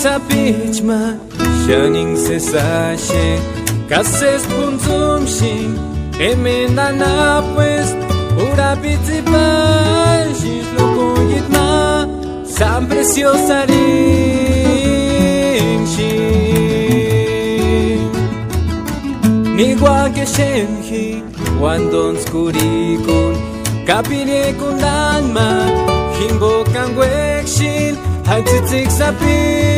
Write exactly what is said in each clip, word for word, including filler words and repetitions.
Sapichma, xaninksï sési axeni, ka sési p'untsumsïni, emeni anapuesti urapitsïpaxisï, lukunhitma, sáni preciosa arhinhasïni. Niuaka exeni ji uantontskurhikuni, ka p'irhikuni táni ma, jimpokani uéksïni, jáni tsïtsïki sapicha,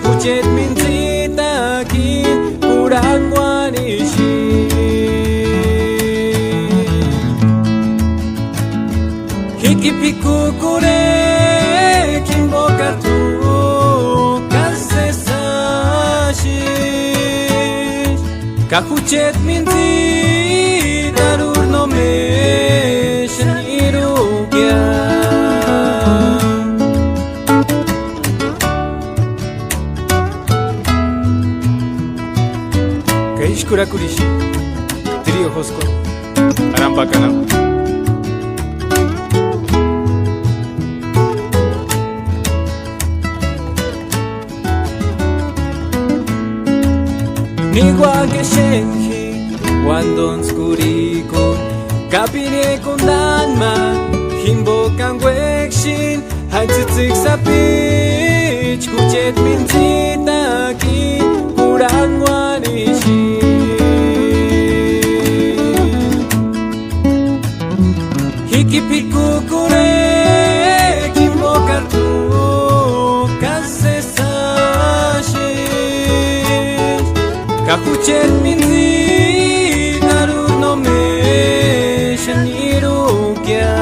jucheti mintsitakini kurhankuarhisïni. Jikini p'ikukurhek'a, jimpokari t'u ka sési axisï, ka jucheti mintsitarhu nómeni xáni irukia. Ka ísï kurhakurhisï, Trío Jóskuarhu, Arampakanamu. Niuaka exeni ji uantontskurhikuni, ka p'irhikuni táni ma, jimpokani uéksïni, jáni tsïtsïki sapicha, jucheti mintsitakini kurhankuarhisïni. Jikini p'ikukurhek'a, jimpokari t'u ka sési axisï, ka jucheti mintsitarhu nómeni xáni irukia.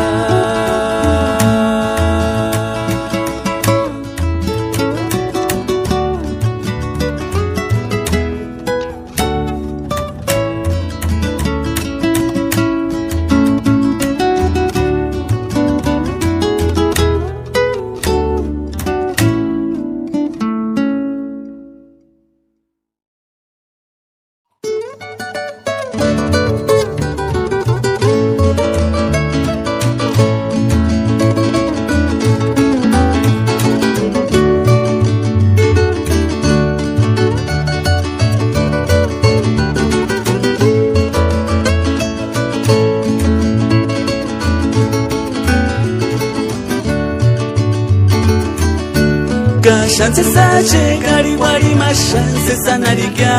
Ka xáni sési axeni, ka arhiuarhima xáni sési anarhikia.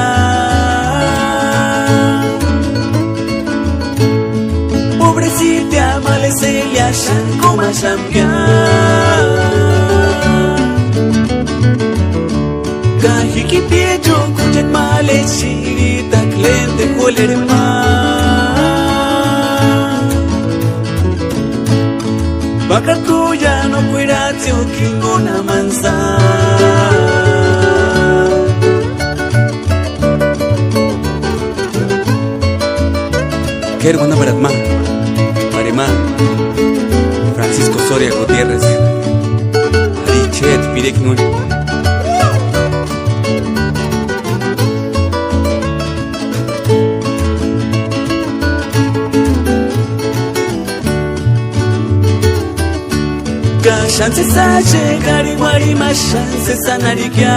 Pobrecita maleselia xáni kómaxamkia. Ka jikini p'íchekua jucheti malexeritaka, lentejuelerhu ma. P'akata ku ya no kueratsïo, jinkuni amantsï. K'éri uandaparhati ma, Marema, Francisco Soria Gutiérrez, arijcheti pirekua jinguni. Ka xáni sési axeni, ka arhiuarhima xáni sési anarhikia.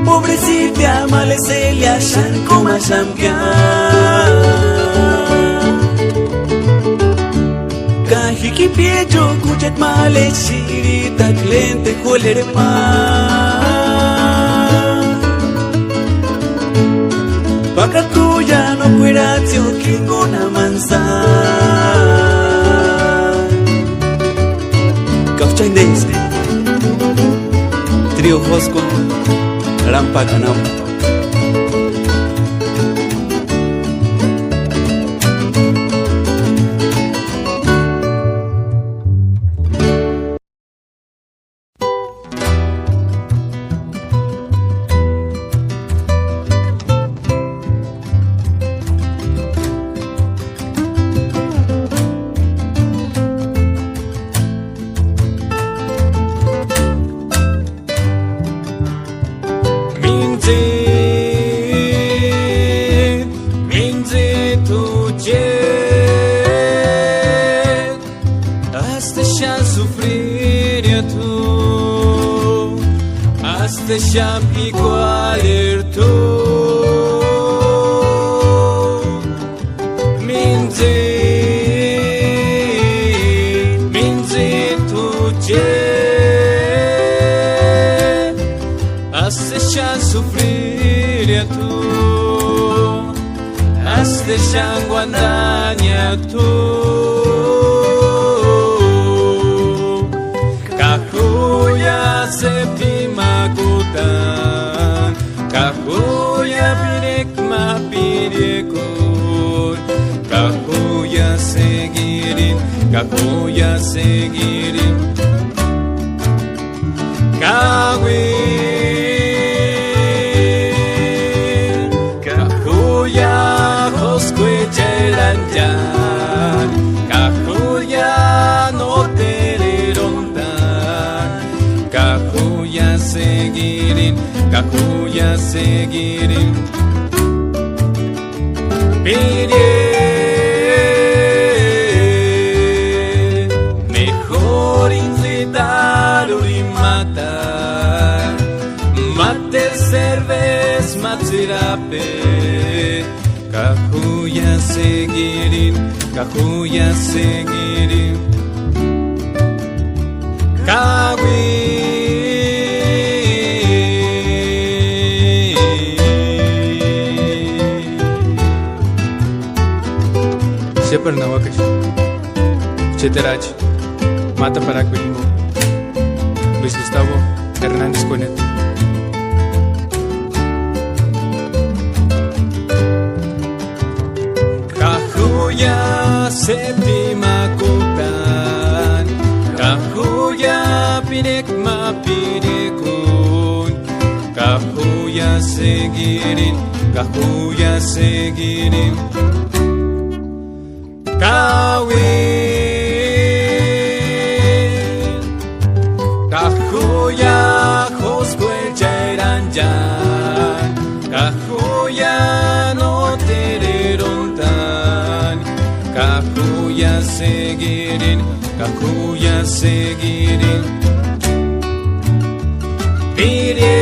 Pobrecita maleselia xáni kómaxamkia. Ka jikini p'íchekua jucheti malexeritaka, lentejuelerhu ma. P'akata ku ya no kueratsïo, jinkuni amantsï. Ka jucheti indeni, Trío Jóskuarhu, Arampakanamu. Xáni p'ikuarheri t'u, mintsi, mintsi t'u che. Ásï xáni sufriria t'u, ásï xáni uandania t'u. Ka ju iásï séptimakutani, ka ju iásï pirekua ma pirekuni, ka ju iásï seguirini, ka ju iásï seguirini. Ka uíni, ka ju iásï jóskuecha eranchani, ka ju iásï nóteru erontani, ka ju iásï seguirini, ka ju iásï seguirini. Píri, mejor intsïtarhuri ma táni, ma terceru vési ma ts'irap'e, ka ju iásï seguirini, ka ju iásï seguirini. Ka uíni, Shepherd Nauakaxi, Cheterachi, Mátaparakpiri jimbo, Luis Gustavo Hernández Cuenet. Ka ju iásï séptimakutani, ka ju iásï pirekua ma pirekuni, ka ju iásï seguirini, ka ju iásï seguirini. Ka uíni, ka ju iásï jóskuecha eranchani, ka ju iásï nóteru erontani, ka ju iásï seguirini, ka ju iásï seguirini. Píri,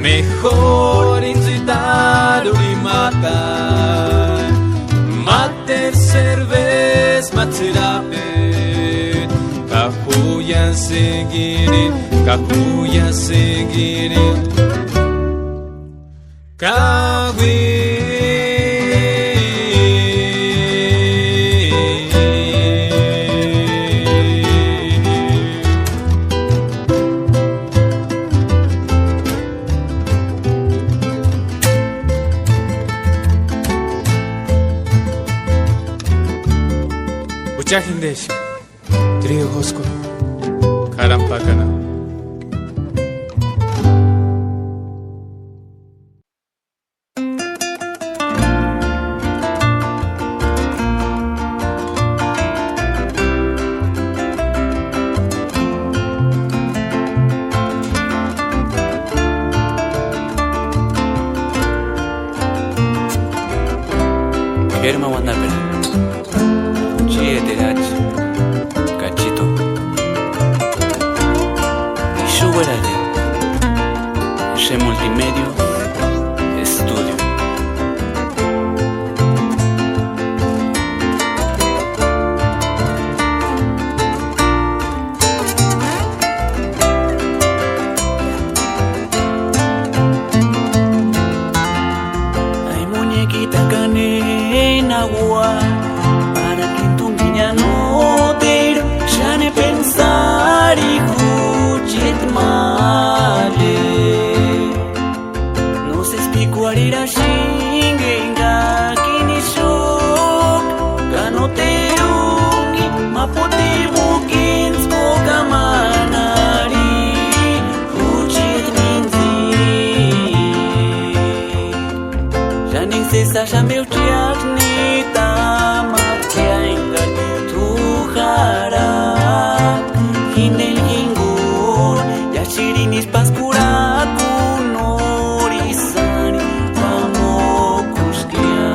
mejor intsïtarhuri ma táni, ma terceru vési ma ts'irap'e, ka ju iásï seguirini, ka ju iásï seguirini. Ka uíni. Jucha jindexati, tríju jóskuarhu k'arhamu pakana. K'éri ma uandapera, Cheterachi, Cachito. Ixu uératia, Xe Multimedio Studio. Ay muñequita ka néna ua, para que tú niña no te xáni pensari jucheti male. No sé si p'ikuarheraxenka enkakini ixu, ka no terunki ma putimuki intskua ka manari jucheti mintsï. Xáni enka sési axampe uchia nitamatia enkari t'u jarhaka, jinteni jinkuni iáxurhini isï pásï kurhakuni úri sáni pamokuxkia.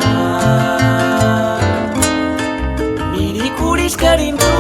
Mirikurhixkarini t'u,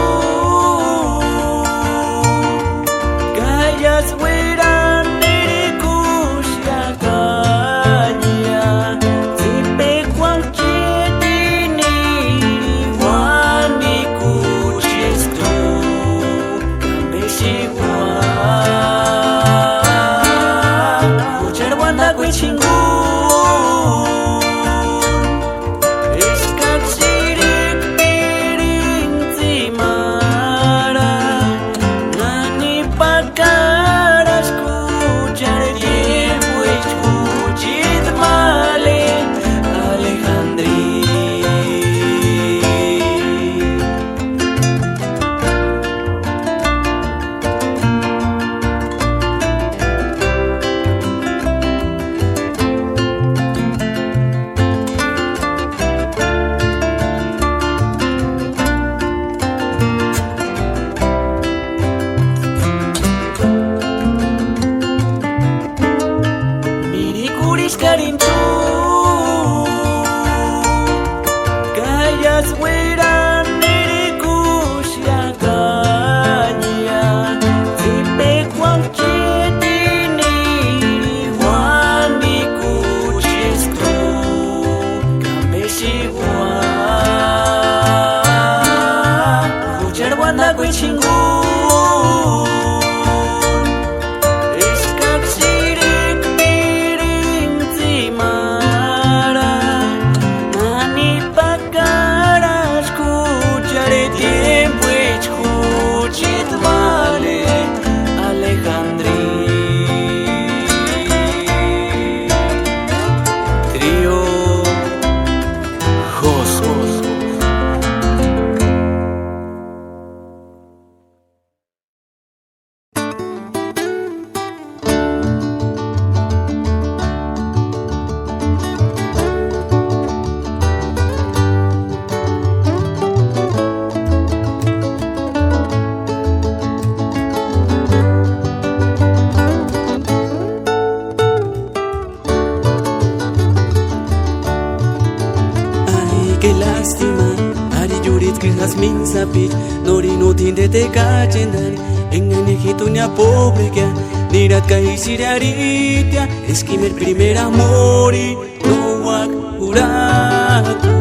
Norini no t'indeteka chendani, engañejituni ya pobrekia, nirati ka isïri arhitia, eska imeri primeru amori no uaka jurajku.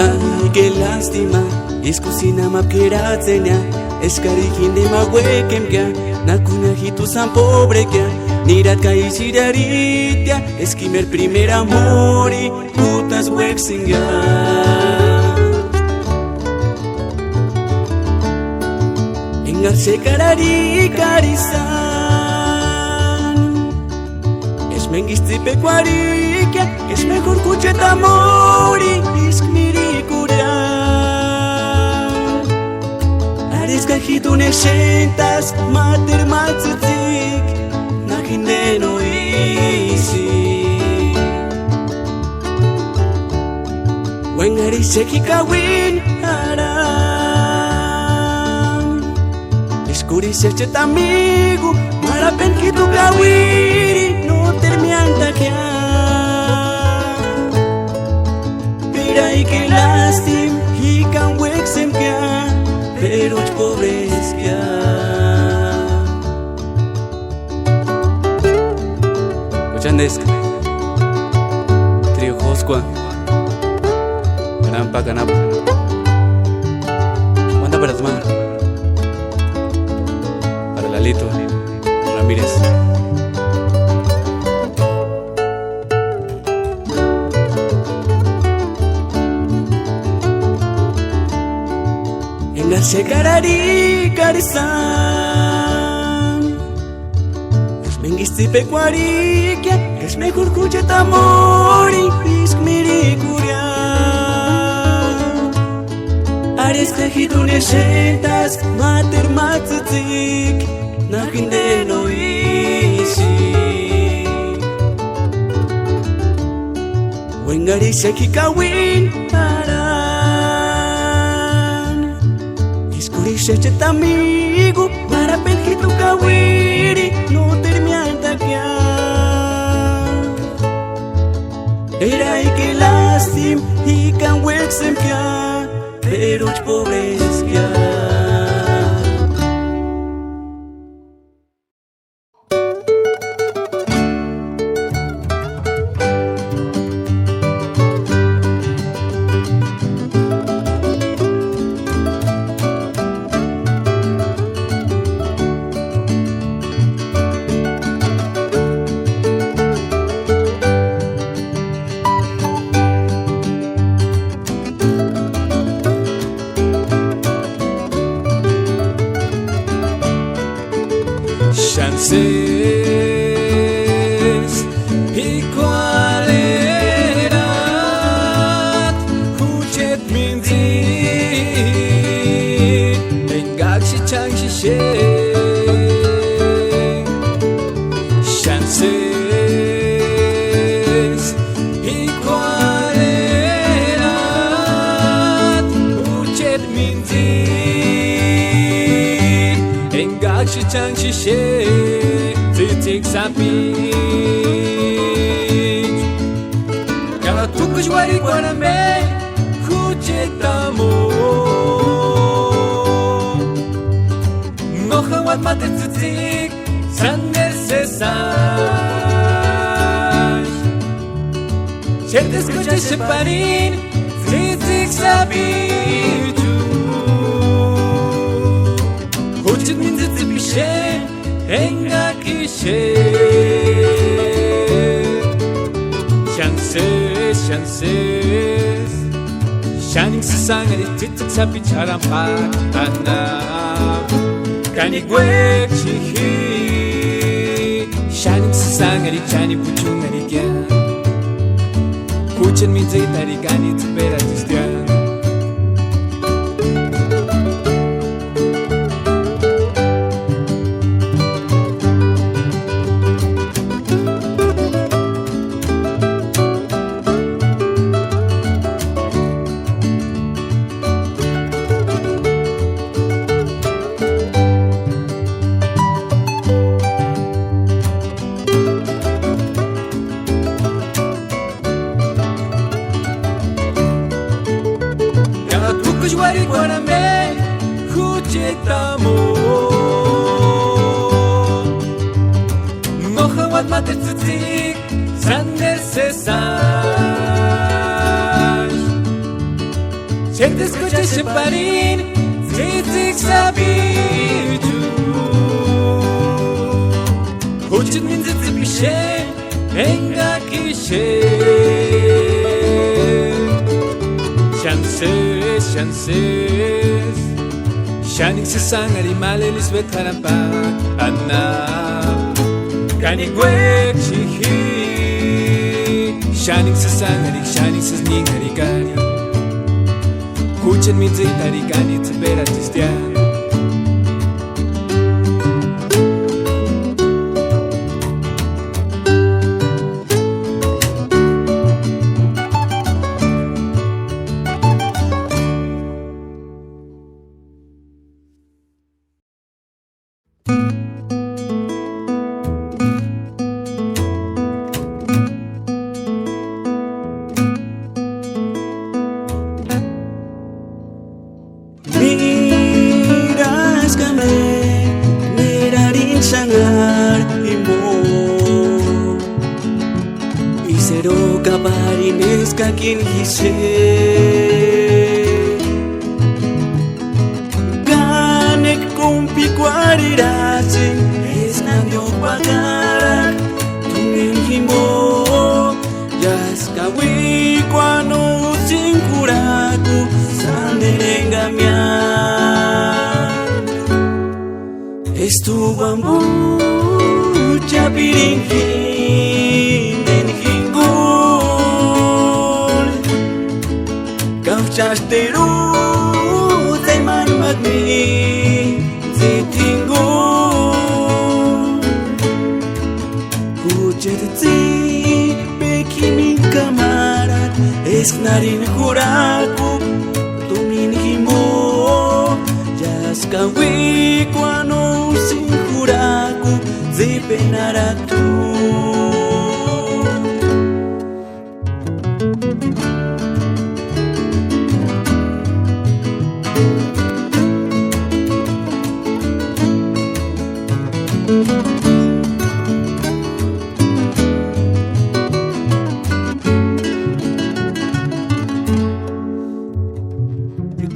Ay, ke lástima, eskusïni amapki eratsenia, eskari jinde ma uékemkia, nakunajitu sáni pobrekia, nirati ka isïri arhitia, eska imeri primeru amori jutasï uéksïngia. Engari xekari arhika ari sáni, eska méngisti tsipekuarhikia, eska mejurku jucheti amori ísku mirikuria. Arhiska jiduni exentasï máteru ma tsïtsïki, na jinde no ísï. Uengarixek'i kauini arhani, eskurhixecheti amigu, marhapeni jitu kauiri, nóteru miántakia. Piraiki lástima, ji kani uéksïnkia, péruchi pobreskua. Ochandeska. Trío jóskua. Arampa kanapu. Uandaparasï ma. Para Lalito Ramírez. Engari xekari arhika ari sáni, eska méngisti tsipekuarhikia, eska mejurku jucheti amori ísku mirikuria. Arhiska jiduni exentasï máteru ma tsïtsïki, na jinde no ísï. Uengarixek'i kauini arhani, eskurhixecheti amigu, marhapeni jitu kauiri, nóteru miántakia. Piraiki lástima, ji kani uéksïnkia, péruchi pobreskua. Xáni sési p'ikuarherati jucheti mintsï engaksï xáni xixeni. Xáni sési p'ikuarherati jucheti mintsï engaksï xáni xixeni. Tsïtsïki sapichu, ka t'úkusï uarhikuarhu ambe jucheti amoni. No jauati máteru tsïtsïki, sánteru sési ánsi. Xénteska juchexeparini tsïtsïki sapichu, jucheti mintsï tsipixeni engak'ixeni. Xáni sési, xáni sési, xáninksï sánheri tsîtsïki sapichu jarhamu p'ákua anapu. Ka ni uéksï ji, xáninksï sánheri xáni puchunharhikia, jucheni mintsïtarhika anitsï peratistia. Etamu. No jauati máteru tsïtsïki sánderu sésani. Xénteska juchexeparini tsîtsïki sapichu. Jucheti mintsïtsïpixeni engaksï ixeni. Xáni sésï, xáni sésï. Xániksï sési anharhini maleli isï uétarani páani, ana. Ka níkueksï ji. Xániksï sési anharhini, xániksï sési nínharhini k'arhini. Jucheni mintsïtarhini k'arhitsï pératsistia. Míraskame, nirarini xanhari jimbo. Ísï erokaparini eskakini ji xéni. Kánekua kómu p'ikuarhirasïnga eska nándiokua pakarak'a t'úngeni jimbo. Iásï ka uíkuani úsïni jurhak'u sánderu engamia. Eska t'u uambuchapiringa jinguni jinguni, kauchasteru tsemani ma mintsïti jinguni. Jucheti tsípekua jimini kamarata eska nárini jurhak'u tumina jimbo. Iásï ka uíkuani úsïni jurhak'u tsípenharhatu.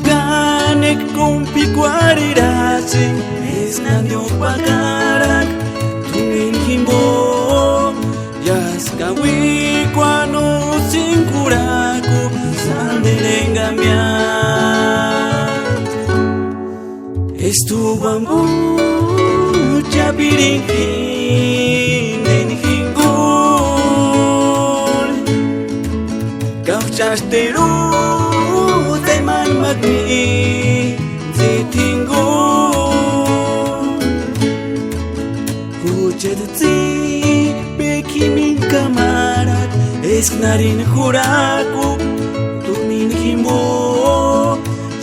Kánekua kómu p'ikuarhirasïnga eska nándiokua pakarak'a t'úngeni jimbo. Iásï ka uíkuani úsïni jurhak'u sánderu engamia. Eska t'u uambuchapiringa jinguni jinguni, kauchasteru tsemani ma mintsïti jinguni. Jucheti tsípekua jimini kamarata eska nárini jurhak'u tumina jimbo.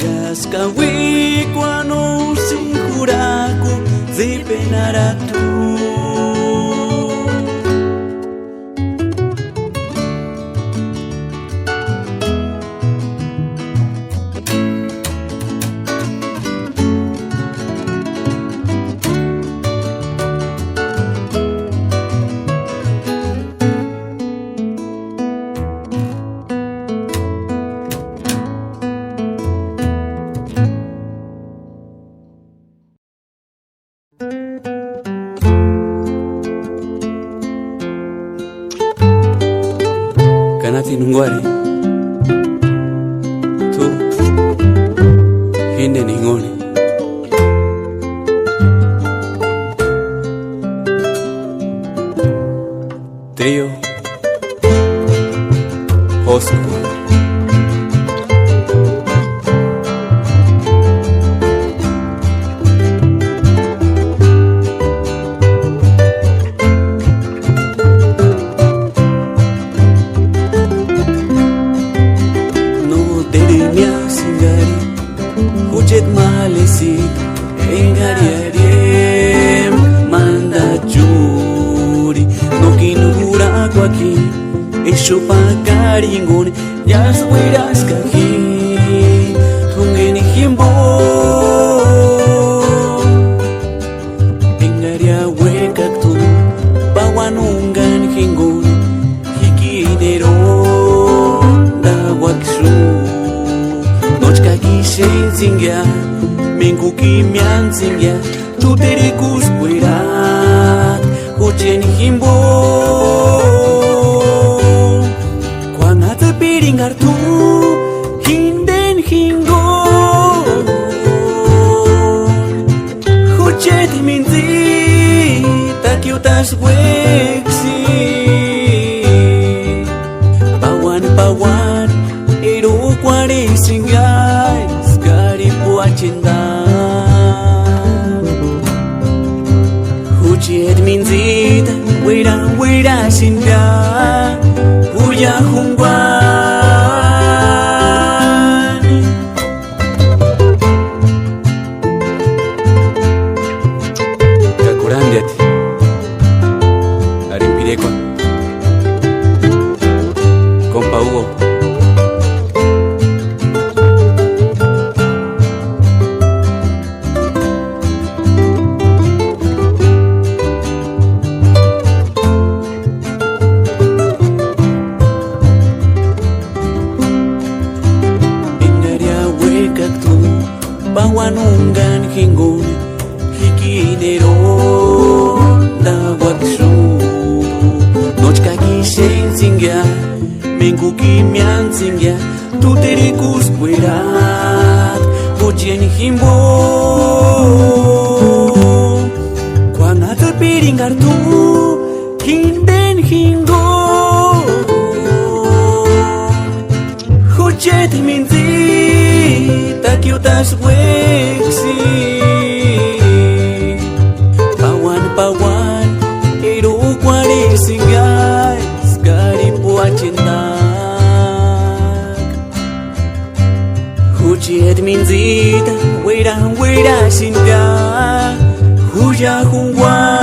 Iásï ka uíkuani úsïni jurhak'u tsípenharhatu. Kanatini junguari, t'u jíndeni jinguni. Trío Jósku. Nóteru miásïngari, jucheti málesïti engariarhiempki mandachuri, nókini jurhakuakini exu pakaringuni, iásï uirhaska ji t'úngeni jimbo. Enga jukimiantsïngia, t'uterikuskua uerat'i jucheni jimbo. K'uanhatsï piringarhi t'u jindeni jinguni. Jucheti mintsita tiutasï uéksï. Pauani, pauani, erokuarhisïnga, eskari puachenda. Jucheti mintsita uera, uerasïnga, juia junguani. Ka kurhandiati arini pirekua. Kompa Hugo. Engaria uékaktu, pauani ungani jinguni, jikini erontauaksï. Nóchka ixentsingia, méngu jukimiantsïngia, t'uterikuskua uerat'i jucheni jimbo. K'uanhatsï piringarhi t'u jindeni jinguni. Jucheti mintsita tiutasï uéksï. Pauani, pauani, erokuarhisïnga, eskari puachenda. Jucheti mintsita uera, uerasïnga, juia junguani.